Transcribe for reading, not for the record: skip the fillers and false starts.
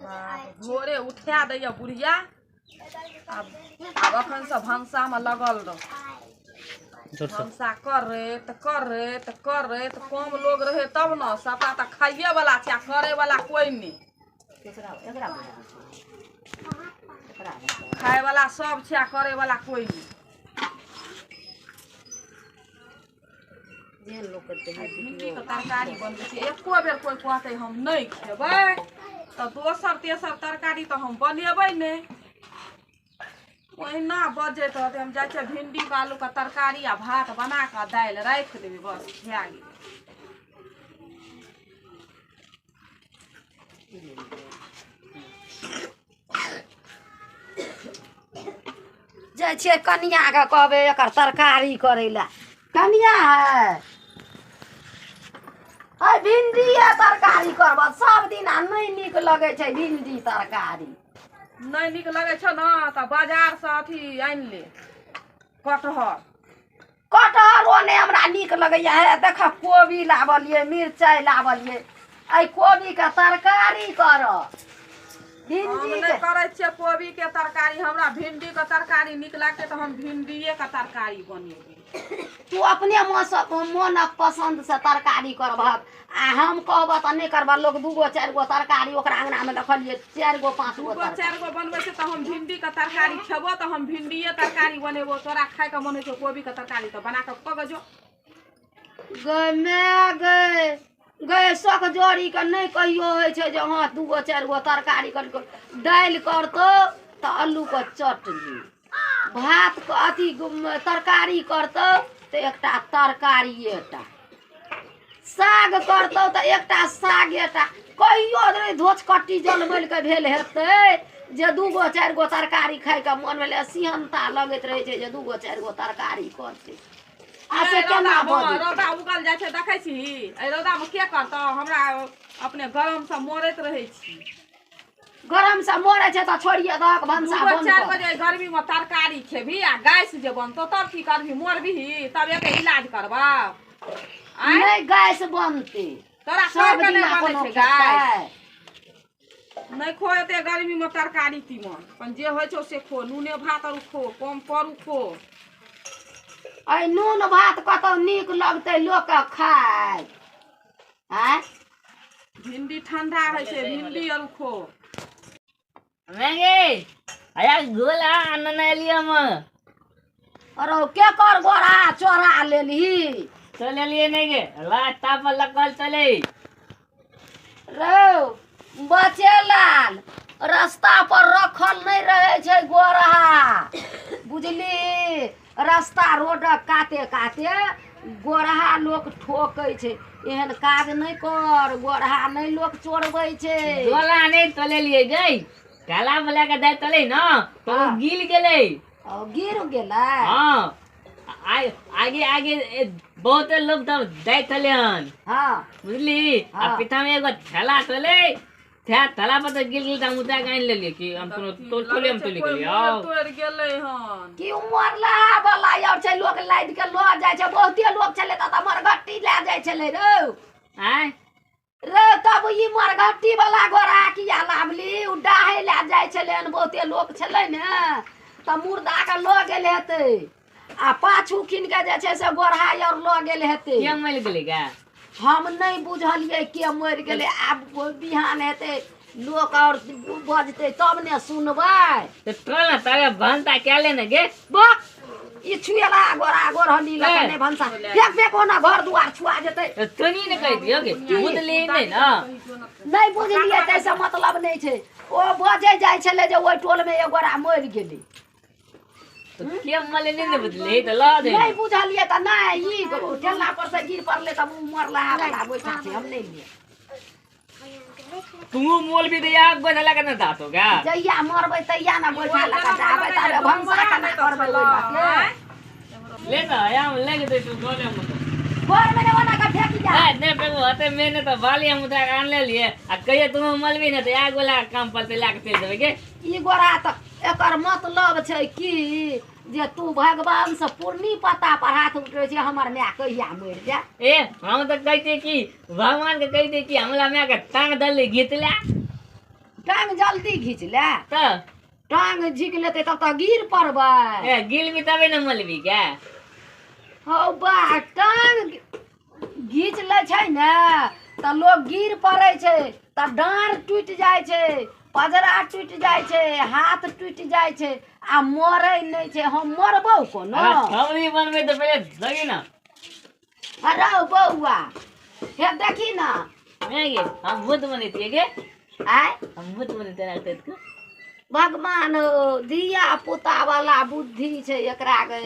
भोरे उठा दैया बुढ़िया। आब आब अखनसँ भनसामे लगल रह, भनसा करैत करैत करैत कम लोग रहे तब ने, सबटा तऽ खाइए वाला छै आ करे वाला कोइ नहि। खाय वाला सब छै आ करे वाला कोइ नहि। भिंडीके तरकारी बनबै छै, एको बेर कोइ कहतै हम नहि खेबै तऽ दोसर तेसर तरकारी तऽ हम बनेबै नहि। ओहिना बजैत रहतै। हम जाइ छियै भिंडीके आलूके तरकारी आ भात बना कऽ दालि राखि देबै, बस भए गेलै। जाइ छियै कनिआँके कहबै एकर तरकारी करै लए। कनिआँ है है भिंडीए तरकारी करब सब दिन, आ नहि नीक लगै छै भिंडी तरकारी। नहि नीक लगै छौ ने तऽ बाजारसँ अथी आनि ले कटहर। कटहरो नहि हमरा नीक लगैया। हे देख, कोबी लाबलियै, मिरचाइ लाबलियै, एहि कोबीके तरकारी करब। हम भिंडी नहि करै छियै कोबीके तरकारी, हमरा भिंडीके तरकारी नीक लागतै तऽ हम भिंडीएके तरकारी बनेबै। तू अपने मोनक पसन्द से तरकारी करबहक आ हम कहबह तऽ नहि करबह। लोक दूगो चारि गो तरकारी ओकरा अङ्गनामे देखलियै चारि गो पाँच गो दूगो चारि गो बनबै छै तऽ हम भिंडीके तरकारी खेबो तऽ हम भिंडीए तरकारी बनेबो। तोरा खायके मन होइ छौ कोबीके तरकारी तऽ बना कऽ खो जो। गै my गै, गै शौक जोड़ीके नहि कहियो होइ छै जे हँ दूगो चारि गो तरकारी करतो। दालि करतौ तऽ आलूके चटनी, भात अथी तरकारी करतौ तऽ एकटा तरकारिए टा, साग करतौ तऽ एकटा सागेटा। कहियो नहि धोचकट्टी जनमैलके भेल हेतै जे दूगो चारि गो तरकारी खायके मन भेलै। सिहनता लगैत रहै छै जे दूगो चारि गो तरकारी करतै आ से केना भऽ जेतै? रौदा उगल जाइ छै, देखै छी एहि रौदामे के करतौ? हमरा अपने गरमसँ मरैत रहै छी। गरमसँ मरै छै तऽ छोड़िए दहक भनसा दूगो बन्द चारि कऽ। बजे गर्मीमे तरकारी खेबही आ गैस जे बनतौ तब की करबही? मरबिही तब एकर इलाज करबौ? आँय? नहि गैस बनतै, तोरा सब करके नहि दिना बनै कोनो छै गैस। खेतै? नहि खो एते गर्मीमे तरकारी तीमन, अपन जे होइ छौ से खो, नूने भात आर खो, कम करू खो। एहि नून भात कतौ नीक लगतै लोकके खाय? आँय? भिंडी ठंडा होइ छै, भिंडी आर खो। मैगे आया गोला आनने एलियै हम। अरे के कर गोरा चोरा लेलही? चल एलियै नहि गे, रास्ता पर लगल चले। रौ बचेलाल, रास्ता पर रखल नहि रहै छै गोरहा, बुझली? रास्ता रोडक काते काते गोरहा लोक ठोकै छै। एहन काज नहि कर, गोरहा नहि लोक चोरबै छै। गोला नहि तलेलियै गै, ठेला पर लए कऽ दै तले ने तऽ ओ हँ। गिल गेलै। ओ गिर गेलै? हँ, आगे आगे बहुते लोक तब दै छलै हन। हँ। बुझली? आ हँ। पीछा मे एगो ठेला छलै, ठेला पर तऽ गिल गेल तऽ हम उठा कऽ आनि लेलियै कि हम कोनो तोल थोड़े हम लगै छै तोलि कोइ गेलियै। मोड़ आउ तोड़ि गेलै हन। कि मरलाहा वाला आर छै, लोक लादि के लऽ जाइ छै। बहुते लोक छलै तऽ मरघट्टी लए जाइ छलै रौ। आँय? रे तब ई मरघट्टी वाला गोरा किया लाबली? उ डाहे लए जाइ छलै हन, बहुते लोक छलै ने तऽ मुर्दा के लऽ गेल हेतै आ पाछू कीन के जे छै से गोरहा आर लऽ गेल हेतै। के मरि गेलै गे? हम नहि बुझलियै के मरि गेलै। आब बिहान हेतै, लोक आओर बजतै तब ने सुनबै। तऽ चल ने तबे भनसा कए ले ने गे। बक, ई छुएला गोरा गोरहली लऽ के नहि भनसा, फेक फेक ओना घर दुआर छुआ जेतै। तऽ तोनी ने कहि दियौ गे, बुझली नहि ने? नहि बुझलियै ताहिसँ मतलब नहि छै। ओ बजै जाइ छलै जे ओहि टोलमे एक गोरा मरि गेलै। तऽ के मरलै नहि ने बुझली तऽ लऽ दे। नहि बुझलियै तऽ नहि, ई ठेला पर से गिर पड़लै तऽ मुँह मरला वाला गोइठा छै, हम नहि लिए। तू मोल भी दिया गोइठा लए कऽ ने दातो गे। जहिया मरबै तहिया ने गोइठा लऽ कऽ जाबै, ताबे भनसा केना करबै ओहि लऽ के? ले तऽ हम ले के तू गोले हम घरमे नहि, ओना कऽ फेकि जा। नहीं नहीं पेगो होते मैंने तो बाली हम उठा के आन ले लिए आ कहियो तुम मलबी ने तऽ आग वाला काम पर लए के चलि देबै गे। ई गोरा तऽ एकर मतलब छै कि जे तू भगवान से पूर्णी पत्ता पर हाथ उठबै छै, हमर माय कहिया मरि जाय। ए हम तऽ कहते कि भगवान के कहते कि हमरा माय के टांग दले घीच ले। टांग जल्दी घीच ले। तऽ टांग झीक लेतै तब तऽ गिर पड़बै। ए गिलबी तबे ने मलबी के। हौ बा, टांग घीच लै छै ने तऽ लोग गिर पड़ै छै, तऽ डाँड़ टूटि जाइ छै, पजरा टूटि जाइ छै, हाथ टूटि जाइ छै, आ मरै नहि छै। हम मरबौ कोनो? खबरी बनबै तऽ पहिले लगी ना। अरे बौआ, हे देखी ना। गे हम भूत बनैतियै गे। आय हम भूत बनैते रहते। भगवान हो, धिया पुता वाला बुद्धि छै एकरा गे।